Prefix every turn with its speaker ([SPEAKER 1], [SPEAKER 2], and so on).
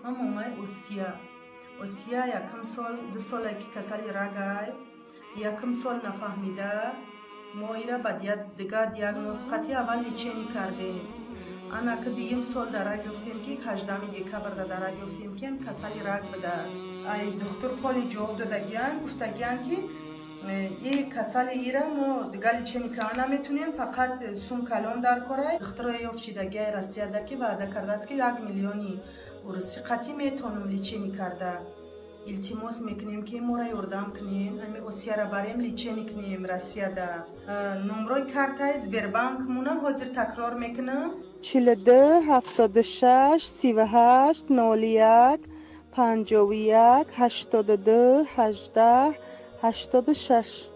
[SPEAKER 1] Ман момаи Осия. Осия якум сол, 2 соле ки касали рагай. Якум сол нафаҳмида, мо ира ба дига диагноз қатъи аввал лечение кардем. Ана ки дуюм сол дарак ёфтем, ки 18 декабрда дарак ёфтем, ки касали раг будааст. Ай духтур поли ҷавоб додагиян, гуфтагиян, ки и касали ира мо дига лечение карда наметунем, фақат сум калон дар корай. Духтуро ёфт шидагиай Россияда, ки ваъда кардааст, ки 1 миллиони урусӣ қатъӣ метавонам лечение карда. Илтимос мекунем, ки моро ёрдам кунем, ҳами Осияра барем, лечение кунем Россияда. Номрои картаи Сбербанк муна ҳозир такрор мекунам: 42 76 38 01 51 82 18 86.